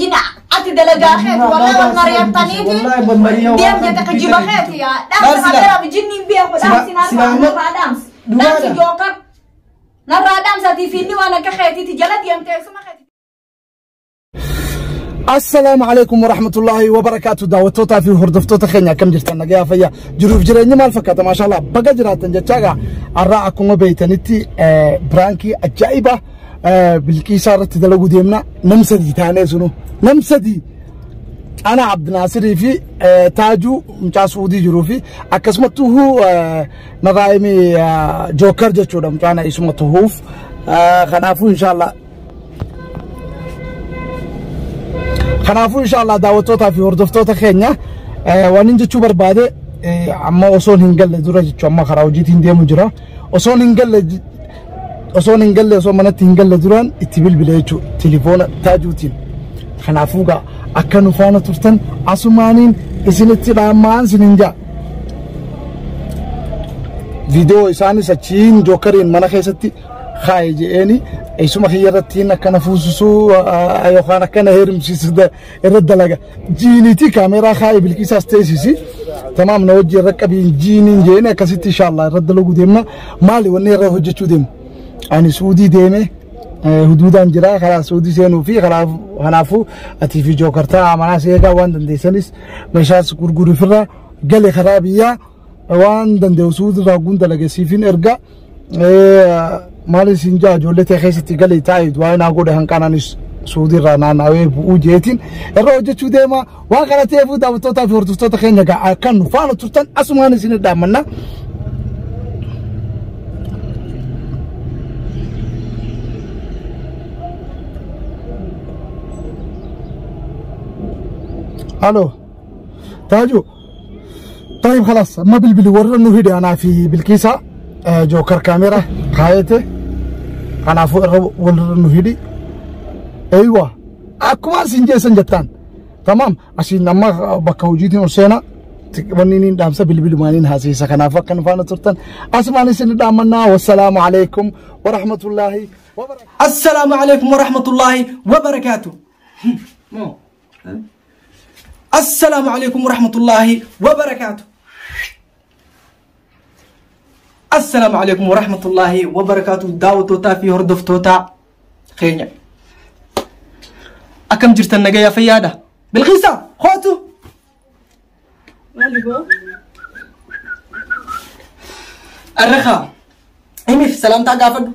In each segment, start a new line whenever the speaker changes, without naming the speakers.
Jinni ati dalagaa keeti wallahi wal mari'attaniiti.
Wallahi wal mari'aa
Deem
waan
jette
kana
kijiba
dubbii
keeti yaa.
Laal
Dhaamsi
sila.
kameeraa fi jinni hin beeku dhaamsi
Sila- sila
narraa
amma-
narraa dhaamsi.
Dhugaadha.
Dhaamsi jookar. Narraa dhaamsi ati fi inni waan akka keetiiti jala deemtee suma keeti.
Assalaamu alaikum warahmatullahi wabarakaatu. Daawwattootaa fi hordoftoota keenya akkam jirtan? Nagayaa fayyaa jiruuf jireenyi maal fakkaata? Maashaallah baga jiraattan jechaagaa. Har'aa akkuma beeytanitti biraankii ajaa'iba Bilqiisaa irratti dalaguu deemna. Nam sadii taanee sunu nam sadii ana Abdinaasirii fi Taajuu mucaa Suudii jiruu fi akkasumatti narraa'imi Jookar jechuudha mucaan isuma tuhuuf. Kanaafuu inshaallah Kanaafuu inshaallah daawwattootaa fi hordoftoota keenya waan inni jechuu barbaade amma osoon hin galle dura jechuu amma karaa hojiitiin deemu jira. Osoon hin galle osoon hin galle osoo manatti hin galle duraan itti bilbile jechuu tilifoona Taajuutiin. Kanaafuu gaa akka nu faana turtan asumaaniin isinitti dhaammaan isinin jaa. Viidiyoo isaanis achiin jookariin mana keessatti kaaye je'eeni eessuma kiyya irrattiin akkana fuusisuu yookaan akkana heerumsiisu irra dalaga. Jiiniitii kaameeraa kaaye Bilqiisaas teessisi. Tamaam na wajji irra qabiin jiiniin jeeni akkasitti inshaallah irra dalaguu deemna. Maali wanni irra hojjechuu deemu? Ani Suudii deeme huduudaan jira karaa Suudii seenuu fi karaa kanaafuu atii fi jookartaa amanaas eegaa waan dandeessanis meeshaas gurguruufirra gale karaa biyyaa waan danda'u Suudii irraa guun dalage siifin erga maal isin jaa ijoollee ta'e keessatti galee taa'e du'aa naa godhe hanqanaanis Suudii irraa naannawee bu'uu jeetiin irra hojjechuu deema. Waan kana ta'eefuu daawwattootaa fi hordoftoota keenya gaa akka nu faana turtan asumaan isin dhaammanna. الو تاجو طيب خلاص ما بلبلي ورا انه هدي انا في بالكيسه جوكر كاميرا خايته انا فوق ورا انه هدي ايوه اكو سنجي سنجتان تمام عشان لما بكا وجيتي وسينا ونين دامسه بلبلي مانين هاسيسه كنا فكن فانا ترتن اسمعني سن دامنا والسلام عليكم ورحمه الله وبركاته.
السلام عليكم ورحمة الله وبركاته. السلام عليكم ورحمة الله وبركاته. السلام عليكم ورحمة الله وبركاته. Daawwattootaa fi hordoftoota keenya. Akkam jirtan nagaya fayyaadha. Bilqiisa kootu.
Maali boo?
Arrakaa. Himiif salaamtaa gaafadhu.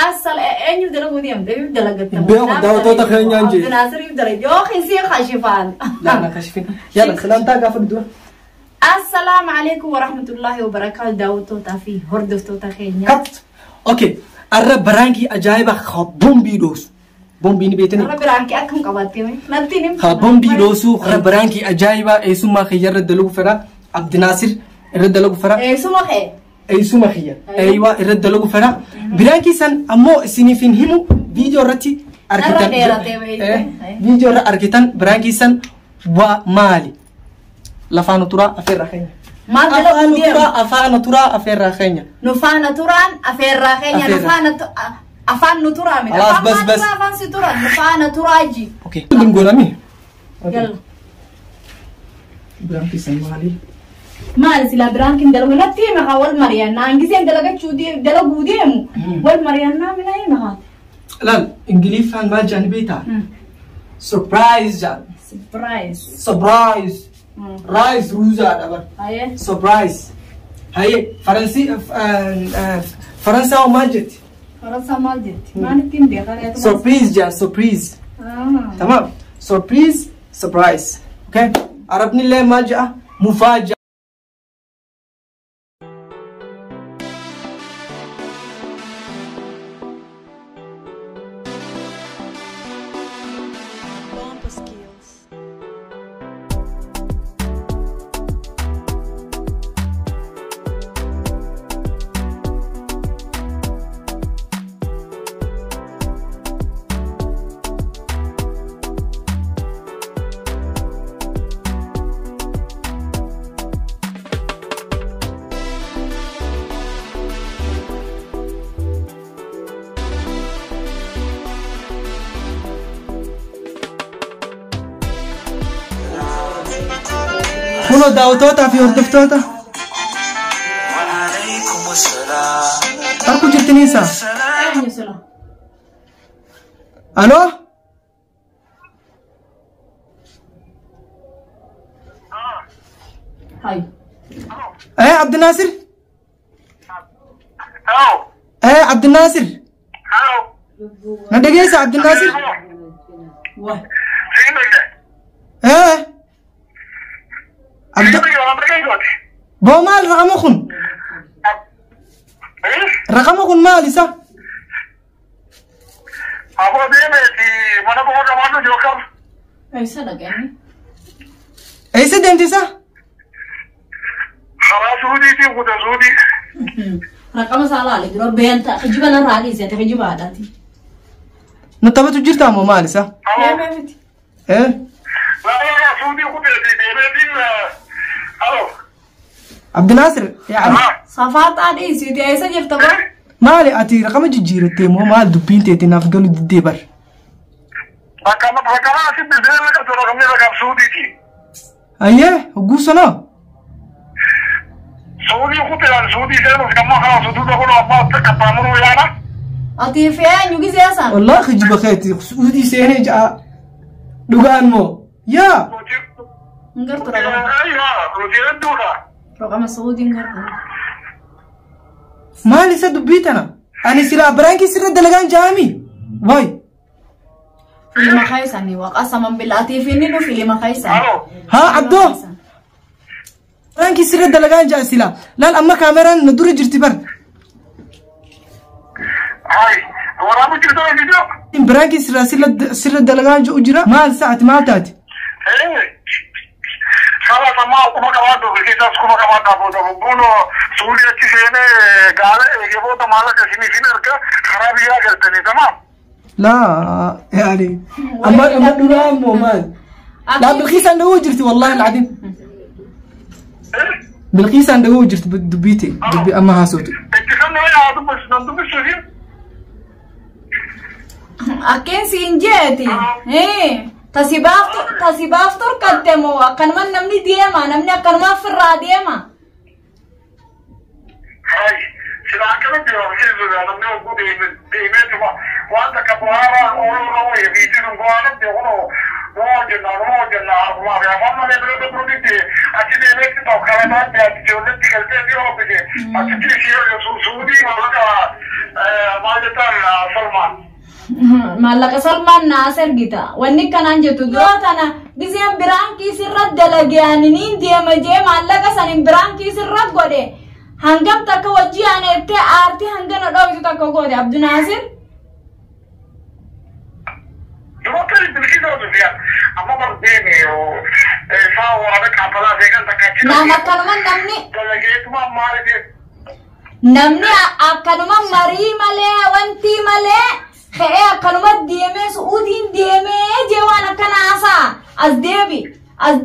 Asal eenyu dalaguu deemte? Eenyu dalagatta?
Beeku daawwattoota keenyaan jee.
Abdinaasiriif dalag yoo kisii kashifaan.
Laa na kashifin. Yalla salaamtaa gaafadhu dura.
Assalaamu alaikum warahmatullahi wabarakaatu daawwattootaa fi hordoftoota keenya.
Kat. Okay. Arra baraankii ajaa'iba bombii dhoosu. Bombii ni beektanii?
Warra biraankii akkam qabattee natti himi.
Ha bombii dhoosu har'a baraankii ajaa'ibaa eessummaa kiyya irra dalagu fedha. Abdinaasir irra dalagu fedha.
Eessuma kee.
Eessuma kiyya. Eeywaa irra dalagu fedha. Biraankii san ammoo isiniif hin himu viidiyoo irratti argitan.
Narra dheeratee beekte.
Viidiyoo irra argitan biraankii san waa maali? Lafaan turaa afeerraa keenya.
Maal
Afaan
dalaguu deemu?
turaa afaan turaa afeerraa keenya.
Nu faana turaan afeerraa keenya nu
Afeerraa.
faana afaan nu turaa miti.
Alaas
Afaan
bas
maal
bas.
turaa afaan si turaa nu faana turaa ji.
Okay. Goonami.
Yalla.
Biraankii san maali?
Maali silaa biraankiin dalagu natti hima haa wal mari'annaa hangiseen dalagachuu dalaguu deemu wal mari'annaa mina hima haa.
Laal Ingiliffaan maal jedhan beektaa? Surprise jedhan.
Surprise.
Surprise. Rice ruuzaadha bar.
Hayee.
Surprise. Haye Faransii Faransaa maal jetti?
Faransaa maal jetti? Maal ittiin beekaa reetu?
Surprise jedhan surprise. Tamam. Surprise surprise. Okay. Arabni illee maal jedha? Mufaaja.
Bomba skills.
Kunoo daawwattootaa fi hordoftoota. Harku jirtiniisa.
Eenyu sila?
Aloo?
Hayi.
Abdinaasir? Abdinaasir? Na dhageessa Abdinaasir?
Waa.
Boo maal raqama kun? Raqama kun maal isa?
Eessa dhaqanii?
Eessa deemte isa?
Raqama isaa laale dura beenta kijiba narraa dhiise ati kijiba haadhaati.
Nu taphatu jirtaa moo maal isa?
Deemee miti.
Abdinaasir yaa
Safaaxaa dhiisiiti eessa jirta boo?
Maali ati raqama jijjiirattee moo maal dubbiin teetii naaf galu diddee bar? Ayyee hogguu sanaa?
Ati fi eenyu gisee san?
Wallahi kijiba keeti suudii seenee ja'a dhugaan moo yaa
Hin gartu raqama. Raqama Suudii hin gartu.
Maal isa dubbii tana? Ani silaa biraankii sirra dalagaan ja'ami? Waay.
Filima keessanii waqasaman billaa ati fi inni nu filima keessanii.
Haa Abdoo. Biraankii sirra dalagaan ja'a silaa. Laal amma kaameraan na dura jirti bar. Biraankii sirra sirra dalagaan ji'u jira. Maal sa'ati maal taati? لا يعني اما dhugaan moo maal? Laa Bilqiisaan dhagoo jirti wallahi alcadiim. Bilqiisaan dhagoo jirti dubbiite dubbii amma haasootu.
Akkeen siin jeeti. Tasibaaf torkatte moo akkanuma namni deema namni akkanuma ofirraa deema. Maallaqa Salmaan naas ergita. Wanni kanaan jettu dura tana giseen biraankii sirra dalagee ani niin deema jee maallaqa sanin biraankii sirra godhe. Hangam takka wajji aneettee aartii hangana dhooftu takka goote Abdinaasir. Nama akkanuma namni akkanuma marii malee wanti malee ka'ee akkanuma deemee su'uutiin deemee jee waan akkana haasaa as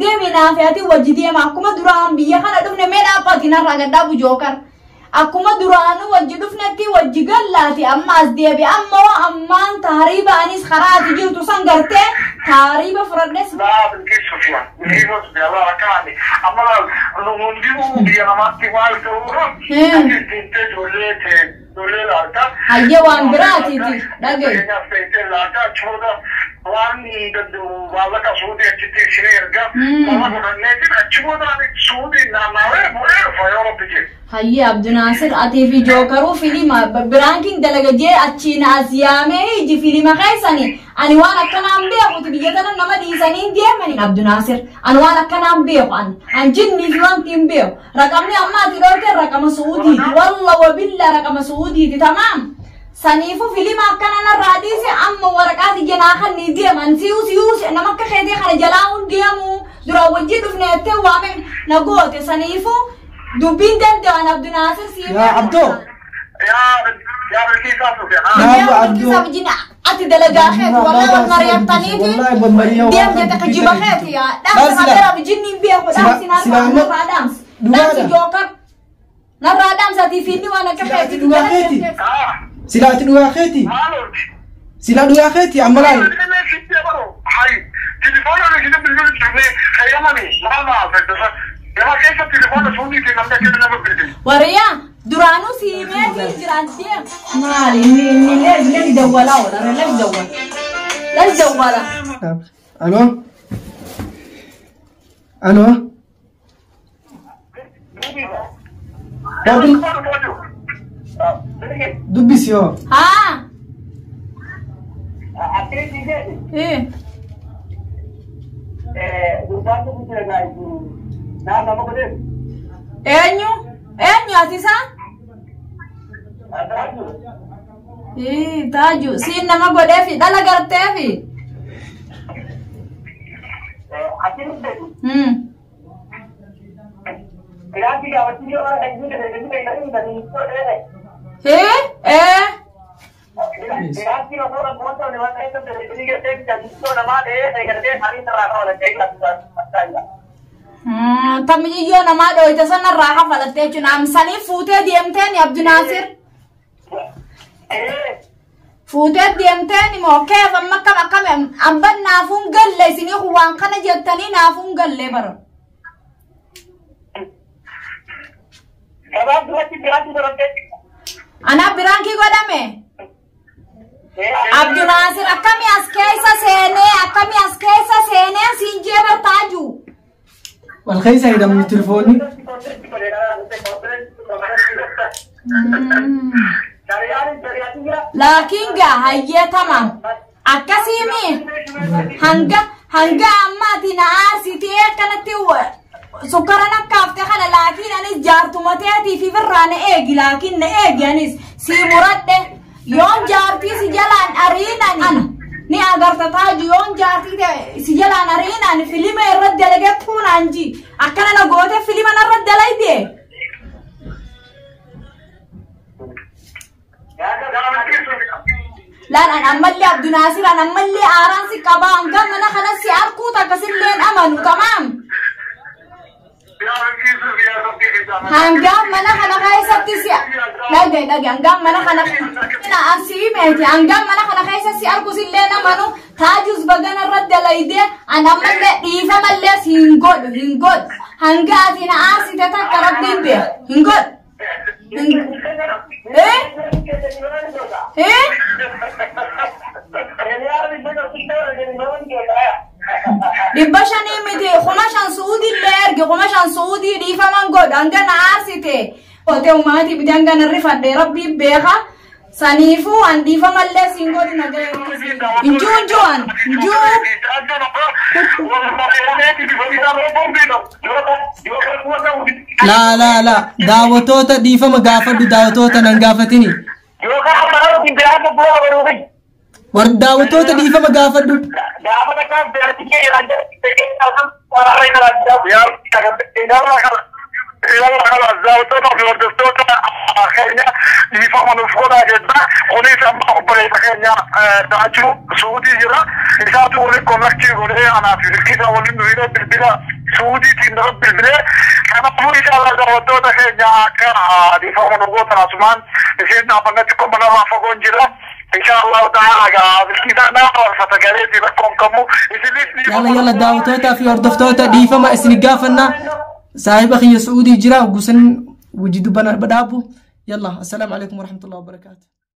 deebi naaf ati wajji deema akkuma duraan biyya kana dhufne mee dhaabbati narraa gad dhaabu jookar akkuma duraanuu wajji dhufnetti wajji gallaati amma as deebi ammoo ammaan taariiba anis karaa ati jirtu san gartee taariiba fudhadhes. Hayyee waan biraatiiti dhagaye. Hayyee Abdinaasir atii fi jookaruu filima biraankiin dalaga jee achiin as yaamee iji filima keessanii ani waan akkanaan beekuti biyya tana nama dhiisanii deemani Abdinaasir ani waan akkanaan beeku an jinnii fi wanti hin beeku raqamni amma ati dhoorte raqama Suudiiti walla wabilla raqama Suudiiti tamaam. Saniifu filima akkana narraa dhiise amma waraqaati janaa kan ni deeman si'u nama akka keetii kana jalaa hun deemu duraan wajjii dhufne jettee waame na goote saniifu dubbiin danda'an Abdinaasir siif.
Yaa Abdoo.
Yaa Abdoo. Ati dalagaa keeti wallahi wal mari'attaniiti deem jette kijiba keeti yaa dhaamsa gara jinniin beeku dhaamsi narraa dhaamsi dhaamsi jookar narraa dhaamsi ati fiinni waan akka keeti.
Silaati dhugaa keeti. Silaa dhugaa keeti amma laal.
Wariyaa duraanuu siimeetii jiraantee maali inni inni lees dawwalaa oola lees dawwala lees dawwala.
Alo? Alo? Dubbisi yoo.
Haa. Eh. Eenyu? Eenyu ati isaa? Ee taaju siin nama godheefi dhala garteefi. Ee ee. Tamiyyoo namaa dhooyte sanarraa kafalattee jechuun amsanii fuutee deemteen Abdinaasir. Fuutee deemteen immoo keef amma akkam akkam abban naafuun galle isinii waan kana jettanii naafuun galle bara. Ana biraankii godhame. Abdinaasir akkamii as keessa seenee akkamii as keessa seenee siin jee bartaaju.
Wal keessa hidhamni telefoonni.
Laakiin gaa hayyee tamam akkasiimi hanga hanga ammaati na aarsitee akkanatti sukkara nakkaafte kana laakiin anis jaartumateetii fi birraa na eegi laakiin na eegi anis sii muradhe yoon jaartii si jalaan ariinan ana ni agarta taaju yoon jaartii si jalaan ariinan filima irra dalage tuunaan ji akkana na goote filima narra dalayde. Laan an ammallee Abdinaasir an ammallee aaraan si qaba hanga mana kana si arkuu takkasilleen amanu tamaam. Hanga mana kana keessatti si dhage dhage hanga mana kana asii meeti hanga mana kana keessa si arku silleen amanu taajus bagana irra dalaydee an ammallee dhiifamallee si hin godhu hin godhu hanga ati na aarsite takka rabbiin beeku hin godhu. Eh? Eh? Dhibba shanii miti 5,000 Suudii illee erge 5,000 Suudii dhiifaman godhu hanga na aarsite. Otee uummatii biti hanga na rifadhe rabbii beeka. Saniifuu an dhiifamallee siin godhu na ga'e. Injuu injuu an injuu.
Laa laa laa daawwattoota dhiifama gaafadhu daawwattoota nan gaafatini. Warra daawwattoota dhiifama gaafadhu. Yalla yalla daawwattoota fi hordoftoota dhiifama isin gaafannaa. Saahiba kiyya Suudii jira gusan wajji dubbana badhaabu. Yalla assalaamu alaikum warahmatullahi wabarakaatu.